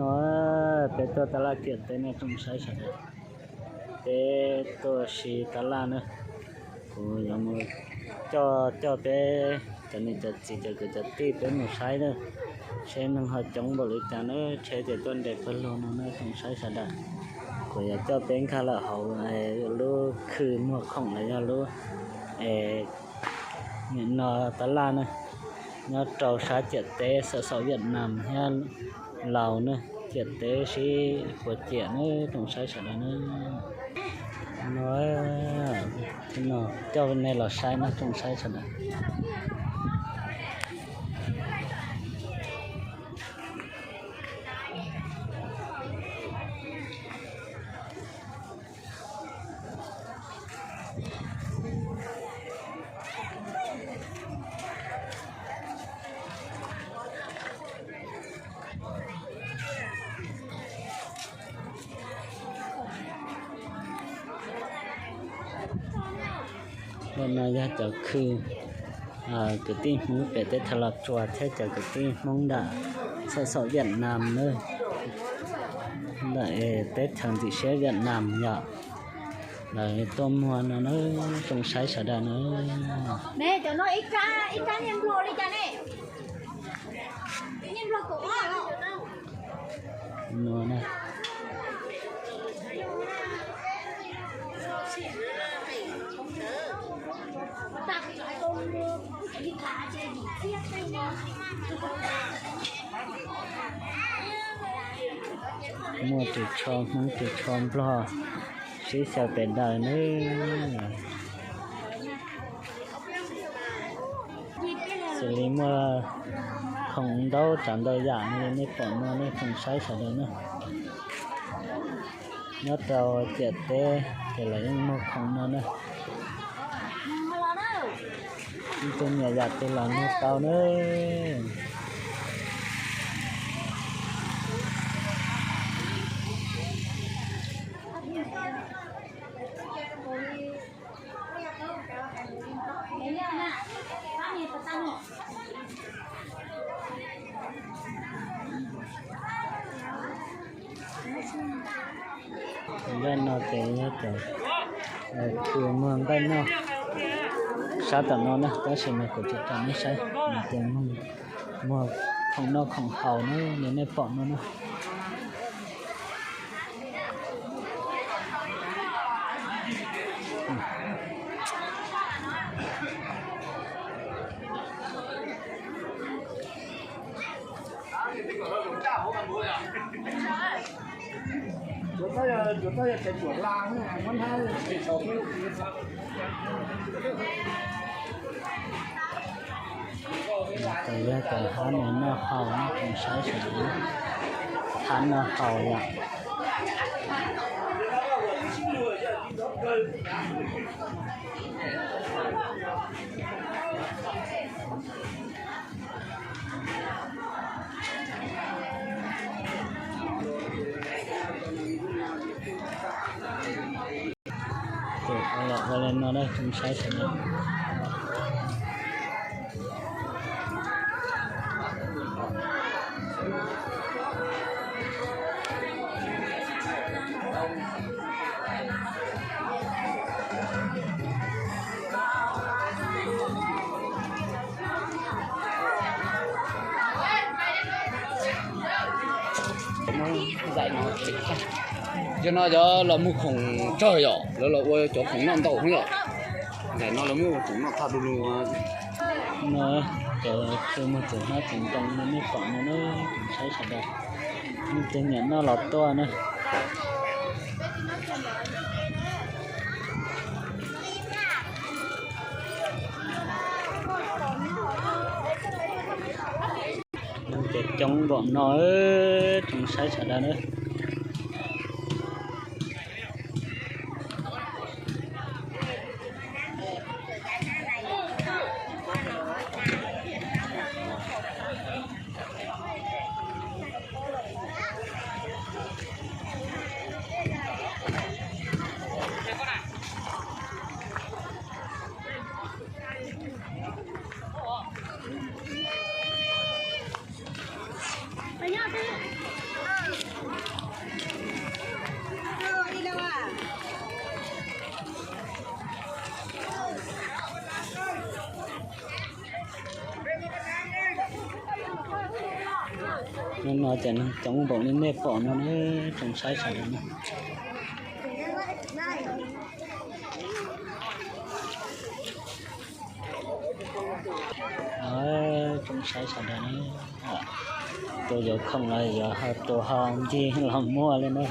No peb tuaj tab laj ciam teb no tsoom saib sawv daws, peb tuaj siv tab laj na. Kuv yuav mus coj coj peb cov niam cov txiv cov kwv cov tij peb mus saib na, seb neeg ho coob npaum li cas na, tsheb ces tuaj nres pawg lug no na tsoom saib sawv daws. Kuv yuav coj peb nkag lawm hauv lub khw muag khoom los yog lub, nim no tab laj na, nyob rau sab ciam teb Xeem Xom Viaj Nam thiab Laus na, ciam teb sib puas ciam na tsoom saib sawv daws na. No, no coj nej los saib no tsoom saib sawv daws. Ntawm no yog cov khw kwv tij Hmoob pem teb chaws Los Tsuas thiab cov kwv tij Hmoob nram Xeem Xom Viaj Nam na, nram teb chaws ntxim siab Viaj Nam yom. Lawv tuaj muag no na, tsoom saib sawv daws na. No na. Muaj ris tsho Hmoob ris tsho Nplog sib xyaw pes daws nawb. Xws li muaj khoom ntau tsav ntau yam li nej pom no nej khoom saib sawv daws na. Nyob rau ciam teb ces lawv yeej muag khoom no na. Ib tug nyiam yam twg los nug tau na. Nqaij no ces yog cov khw muag nqaij noj sab tom no na, tab sis mas kuv tsis tau nej saib, ces muag khoom noj khoom haus na li nej pom no na. Ces yog cov hab no noj haus no, tsoom saib sawv daws, hab noj haus yom. Ces ua li no na tsoom saib sawv daws. Yog no cov los muag khoom tsawg yom, lawv los ua cov khoom noj ntau heev yom. Ntawm no lawv muag khoom noj tag du lug. No cov khw muag txiv hmab txiv ntoo no nej pom no na, tsoom saib sawv daws, nej cov nyiam noj los tuaj na. Neeg ces coob npaum no, tsoom saib sawv daws na. No ces neeg coob npaum li nej pom no na, tsoom saib sawv daws na. Tsoom saib sawv daws na, tus yuav khoom los yuav, ho tus ho ncig los muag li na.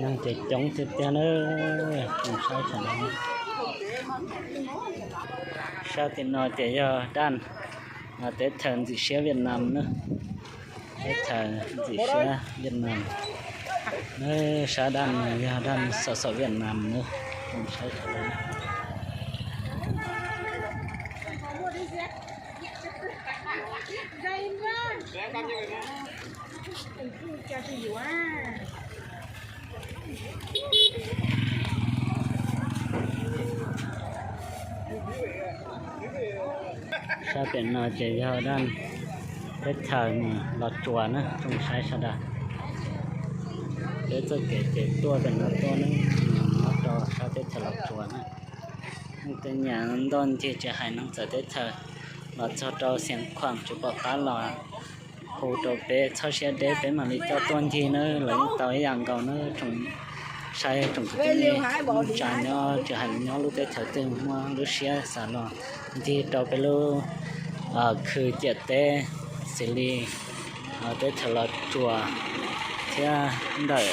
Neeg ces coob tiag tiag na, tsoom saib sawv daws. Sab tim no ces yog daj, teb chaws ntxim siab Việt Nam na. Teb chaws ntxim siab Việt Nam. Sab daj no yog daj xov xom Việt Nam na, tsoom saib sawv daws. Sab pem no ces yog daj teb chaws Los Tsuas na, tsoom saib sawv daws. Peb txoj kev ces tuaj pem no tuaj na, nyob rau sab teb chaws Los Tsuas na. Tej nyam ntoj ncig tsis hais neeg txawv teb chaws los txog rau Xiav Khuam tsis pom qab los hu rau peb txhob siab deb, peb mam li coj tuaj ncig na, los yeej tau ib yam nkaus na. Tsoom saib tsoom kwv tij neej tsa nyob tsis hais nyob lub teb chaws twg muaj lub siab xav los ncig rau peb lub khw ciam teb xws li teb chaws Los Tsuas thiab ntawm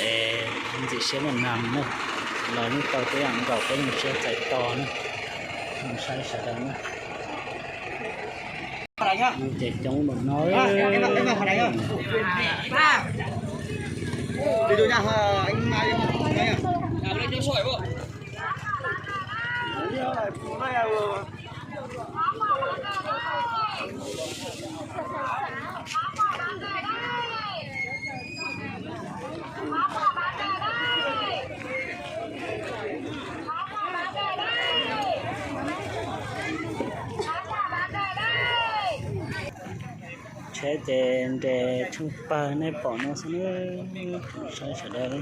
ntxim siab Việt Nam na, los yeej tau ib yam nkaus, peb yeej siab txais tos na. Tsoom saib sawv daws na. Ces coob npaum no. Tsheb ces nres tsheej pawg nej pom no xwb na, tsoom saib sawv daws.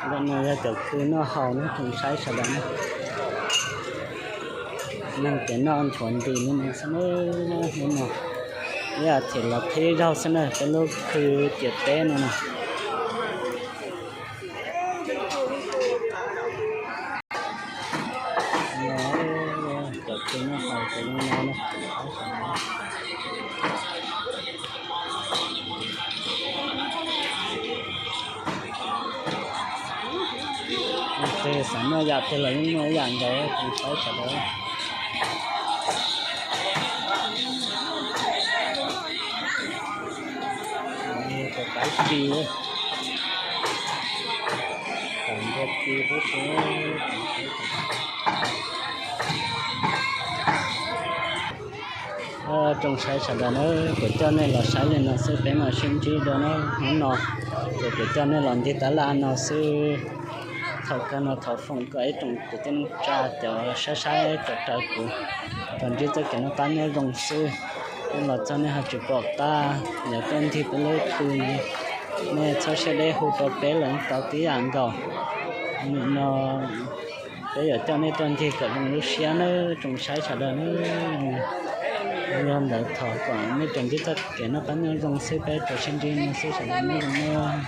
Ntawm no yog cov khw noj haus na, tsoom saib sawv daws na. Neeg ces noj nchuav nti li no xwb na, hnub no ib yam thiaj los thib zaug xwb na, peb lub khw ciam teb no na. Cov khw noj haus ces zoo no na. Xav noj yam twg los yeej muaj ib yam nkaus, tsoom saib sawv daws. Cov kav ci, kav ci. Tsoom saib sawv daws na, kuv coj nej los saib li no xwb, peb mam sib ntsib dua na. Hnub no ces kuv coj nej los ncig tab laj no xwb. Thaum kawg no thov foom kom ib tsoom kwv tij neej tsa cov saib saib cov raws kuv, kom ntsib txoj kev noj qab nyob zoo xwb. Nej los txog nej ho tsis pom qab, yog tuaj ncig peb lub khw no, nej txhob siab deb, hu rau peb los tau tib yam nkaus. Nim no peb yuav coj nej tuaj ncig kom zoo lub siab nawb tsoom saib sawv daws nawb. Yog ntawd thov kom nej tsuas ntsib txoj kev noj qab nyob zoo xwb, peb tsuas sib ntsib no xwb, sawv daws nyob zoo nawb.